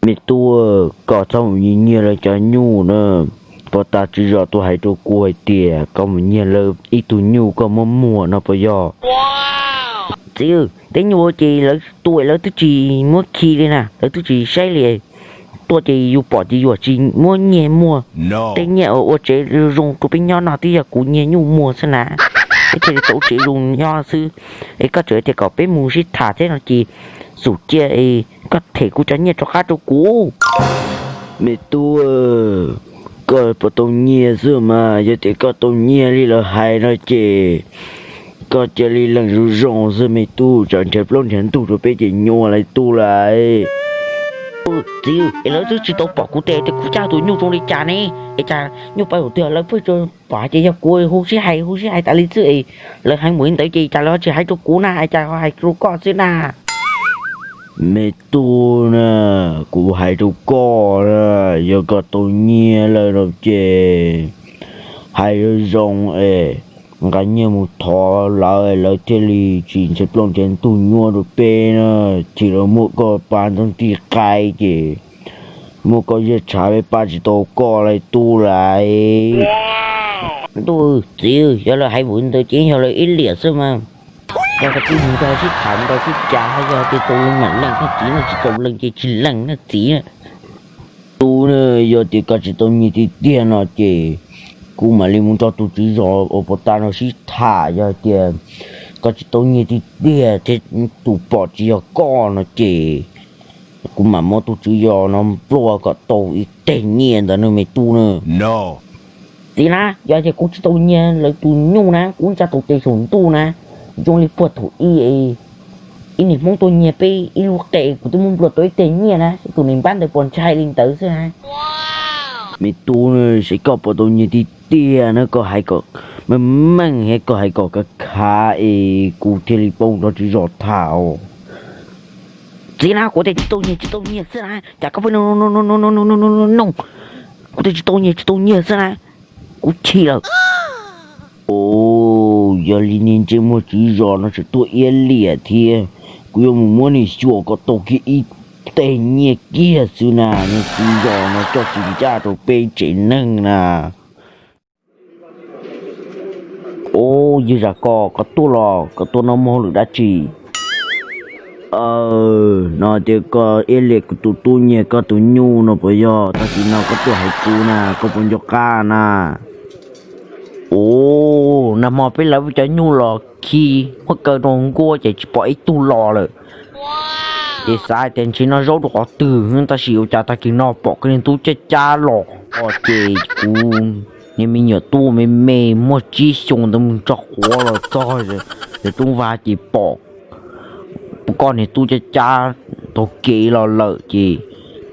Me tub, koj txhob mus nyiag nyiag lawv cov nyuj na. Puag ta tswv zos tus hais rau kuv hais tias koj mus nyiag lawv ib tug nyuj koj muab muag no puas yog? Txiv, tej nyuj ces lawv tua lawv twb tsis muab khi li na, lawv twb tsis saib li. Tua ces yus pom ces yus tsis muab nyiag muag. Tej nyiaj uas ua tsev zoo rau peb nyob no twb yog kuv nyiag nyuj muag xwb na. Peb thiaj li tau tsev zoo nyob xwb. Es koj tseem tias kom peb mus sib tham thiab no ces xum cia es koj them kuv cov nyiaj rov qab rau kuv. Me tub, koj puas tau nyiag xwb mas, yog tias koj tau nyiag li lawv hais no ces koj cia li lees zoo zoo xwb me tub, tsam nrhiav plaub nrhiav ntug rau peb ces nyuaj lawm tub lawm. Txiv, es lawv twb tsis tau pom kuv tes tias kuv cab tus nyuj zoo li cas ne, es cas nyuj pab hauv twg lawv pheej pom hais tias yog kuv, hu sib hais hu sib hais tas li xwb es lawv hais mus li ntawd ces cas lawv tsis hais rau kuv na, es cas ho hais rau koj xwb na? Me tub na, kuv hais rau koj na, yog koj tau nyiag lawm no ces hais zoo zoo es nqa nyiaj mus thov lawv, lawv thiaj li tsis nrhiav plaub nrhiav ntug nyuaj rau peb na. Ces lawv muab koj pab ntxeev tij qaib ces muab koj zaj tshav peb pab tsis tau koj li tub lawm. Ntuj txiv, yog lawv hais mus li ntawd ces yog lawv iab liam xwb mas. Yog koj twb mus nrog sib tham nrog sib cav, yog tias txaus leej mam leej, koj txiv no tsis txaus leej ces tsis leej na txiv. Tub, yog tias koj tsis tau nyiag tiag tiag no ces kuv mam li mus nrog tus tswv zos uas puag ta no sib tham, yog tias koj tsis tau nyiag tiag tiag thiab tus pom tsis yog koj no ces kuv mam muab tus tswv zos no nplua kom tau ib teg nyiaj ntawd no me tub na. Txiv na, yog tias kuv tsis tau nyiag lawv tus nyuj na, kuv ntsa tau tes saum ntuj na, zoo li puag thaum ub ib niag Hmoob tuaj nyiag peb ib lub qe, kuv twb muab nplua tau ib teg nyiaj na, tus niag npab ntawd puas ntshai li ntawd xwb na. Me tub, seb koj puas tau nyiag tiag tiag na, koj hais kom meej meej thiab koj hais kom kav khav es kuv thiaj li paub nrog tswv zos tham os. Txiv na, kuv tias tsis tau nyiag, tsis tau nyiag xwb na, cas koj pheej nug nug nug nug nug nug nug nug nug, kuv tias tsis tau nyiag, tsis tau nyiag xwb na, kuv chim lawm. Os, yog li niag ntsej muag tswv zos no tseem tuaj iab liam thiab, kuv yuav mus muab nws xyuas kom tau kiag ib teg nyiaj kiag xwb na, niag tswv zos no coj tsis ncaj rau peb tsev neeg na. Os, yawg zam koj, koj tuaj los koj tuaj noj muag hauj lwm dab tsi? Aw, no tias koj iab liam kuv tus tub nyiag koj tus nyuj no puas yog? Tag kis no koj tuaj hais kuv na, koj puas nco qab na? Os, nag hmo peb lawv cov nyuj los khi muab kaw rau nkuaj ces tsis pom ib tug los lawm. Ces xav hais tias ntshe noj zaub rau qhov twg, tab sis ua cas tag kis no pom koj niag tub cab cab los. Os, ces kuv niag me nyuam tub me me muaj tsib xyoos ntawd mus tso quav los txog, ces tub vag ces pom koj niag tub cab cab taug kev los lawm ces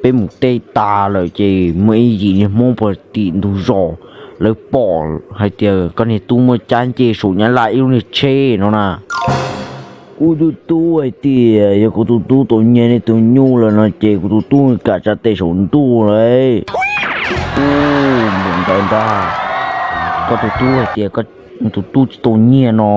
peb mus teb tas lawm ces muaj ib yim niag Hmoob puag tim ntug zos lawv pom hais tias koj niag tub muaj cab nce saum Nyab Laj ib lub niag tsheb no na. Kuv tus tub hais tias yog kuv tus tub tau nyiag nej tus nyuj lawm no ces kuv tus tub kam tsa tes saum ntuj lawm. Ua ntawd ntag, koj tus tub hais tias koj tus tub tsis tau nyiag no,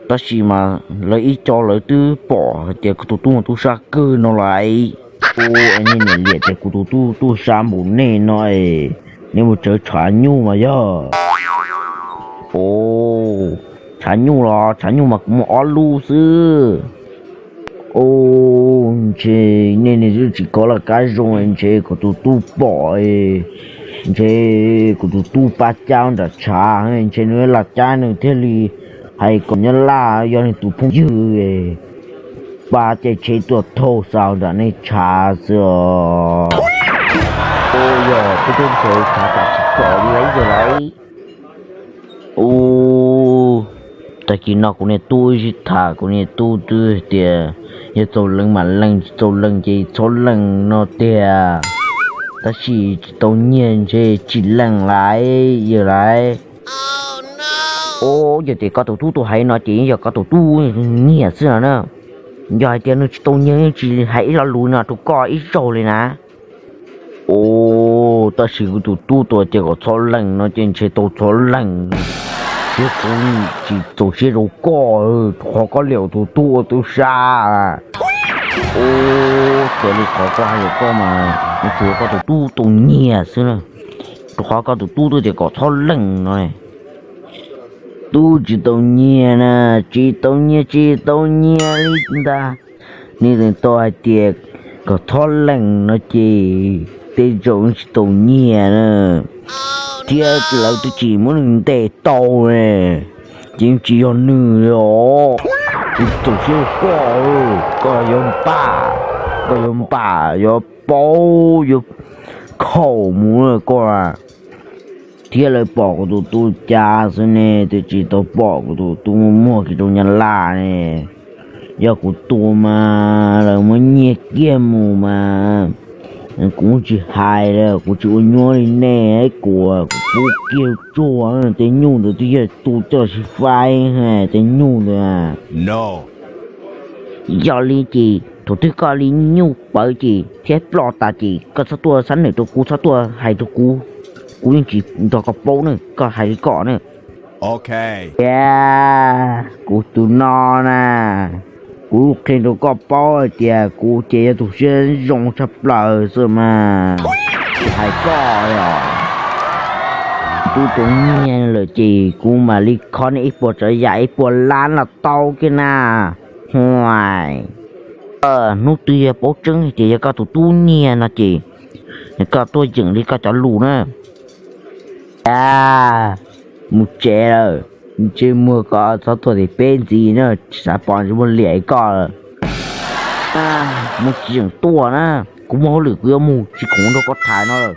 tab sis mas lawv ib co lawv twb pom hais tias koj tus tub mas tub sab kawg no lawm. Ua nej niam liam tias kuv tus tub tub sab npaum nej no es nej mus tsawv tshav nyuj mas yog. Os, tshav nyuj los tshav nyuj mas kuv muaj ob lub xwb. Os, ntshe nej niag tub tsis kov laj kab zoo, ntshe kuv tus tub pom, ntshe kuv tus tub pab cab nram tshav, ntshe nws laj cab nws thiaj li hais kom Nyab Laj yog nws tus phooj ywg pab caij tsheb tuaj thauj xaus nram nej tshav xwb os. Ua yog peb tub ntshe tshav tam tsis pom li lawm yog lawm. Ua, tag kis no kuv niag tub sib tham, kuv niag tub twb tias yog txaus lees mam lees, tsis txaus lees ces txhob lees no tiag. Tab sis tsis tau nyiag ntshe tsis lees lawm yog lawm. Ua, yog tias koj tus tub tuaj hais no ces yog koj tus tub nyiag xwb no na. Yog hais tias nws tsis tau nyiag yeej tsis hais ib lo lus no rau koj ib zaug li na. Ua, tab sis kuv tus tub tuaj tias kom txhob lees no ces ntshe tau txhob lees. Thiab kuv tsis txaus siab rau koj, qhov koj liam tus tub ua tub sab. Ua, Txawm li qhov koj hais li koj mas nws tsuas koj tus tub tau nyiag xwb na, rau qhov koj tus tub twb tias kom txhob lees no. Tub tsis tau nyiag na, tsis tau nyiag, tsis tau nyiag li ntag. Nws tseem tau hais tias kom txhob lees no ces tej zaum tsis tau nyiag na, thiab lawv twb tsis muab nws ntes tau ne, ces tsis yog nws os. Txaus siab koj, koj yuav npam, koj yuav npam, yuav paub, yuav khaum mus koj. Thiab lawv pom kuv tus tub cas xwb ne, twb tsis tau pom kuv tus tub muaj muag kiag rau Nyab Laj ne. Yog kuv tua mas lawv muab nyiag kiag mus mas kuv tsis hais li, kuv tsis ua nyuaj li nej, kuv, kuv pub kiag tsuag, tej nyuj ntawd twb yog tus coj sib faib, tej nyuj ntawd. Yog li ces thaum twg koj li nyuj pawv ces thiab ploj tas ces koj txhob tuaj xab nws rau kuv, txhob tuaj hais rau kuv, kuv yeej tsis nrog koj paub ne, koj hais li koj ne. Tias kuv tus no na, kuv qhia rau koj paub hais tias kuv ces yog tus siab zoo tshaj plaws xwb mas, kuv hais koj os. Tub tau nyiag lawm ces kuv mam li kho nej ib puas tsav yam ib puas lab los tau kiag na. Huaj, hnub twg yog paub tseeb hais tias yog koj tus tub nyiag no ces koj tuaj yeem li koj cov lus na. A, mus tsev lawm, ntsej muag koj txhob tuaj tim peb ntxiv na, tsis xav pom ntsej muag liam li koj lawm. Mus tsis yeem tuaj na, kuv muaj hauj lwm kuv yuav mus, tsis khoom nrog koj tham no lawm.